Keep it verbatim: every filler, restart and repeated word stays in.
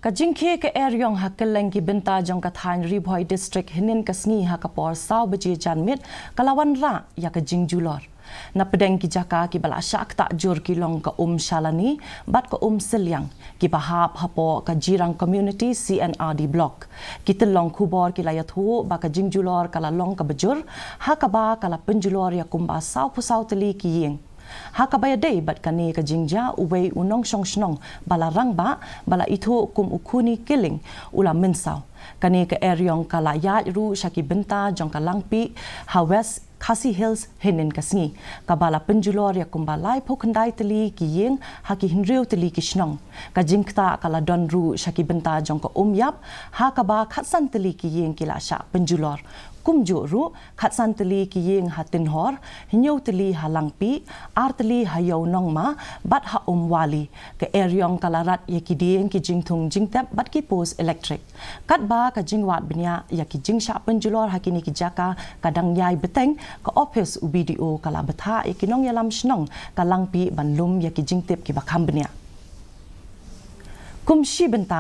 Ka jingkhie ka eriong ha kylleng ki bynta jong ka thaiñ Ri Bhoi District hynnin ka sngi ha ka por saw baje janmiet ka la wanrah ïa ka jingjulor. Na pdeng ki jaka kiba la shah ktah jur ki long ka Um Shalani bad ka Um Sylliang, kiba hap hapoh ka Jirang Community C and R D Block. Ki tyllong khubor ki la ïathuh ba ka jingjulor ka la long kaba jur, ha kaba ka la pynjulor ïa kumba saw phew saw tylli ki ïing. Ha kaba ïadei bad kane ka jingjia, uwei u nongshong shnong ba la rangbah, ba la ithuh kum u Khuni Killing, u la mynsaw. Kane ka eriong ka la ïaid ruh sha ki bynta jong ka Langpih ha West Khasi Hills hynnin ka sngi, kaba la pynjulor ïa kumba lai phew khyndai tylli ki ïing ha ki hynriew tylli ki shnong. Ka jingktah ka la don ruh sha ki bynta jong ka Um Ïap, ha kaba khatsan tylli ki ïing ki la shah pynjulor. Kumjuh ruh, khatsan tylli ki ïing ha Tinhor, hynñiew tylli ha Langpih, ar tylli ha Ïew Nongma bad ha Um Wali. Ka eriong ka la rat ïa ki dieng, ki jingthung jingtep bad ki post elektrik. Katba ka jingwad bniah ïa ki jingshah pynjulor ha kine ki jaka ka dang ïai bteng, ka ophis u B D O ka la bthah ïa ki nongïalam shnong ka Langpih ban lum ïa ki jingtip kiba kham bniah. Kum shi bynta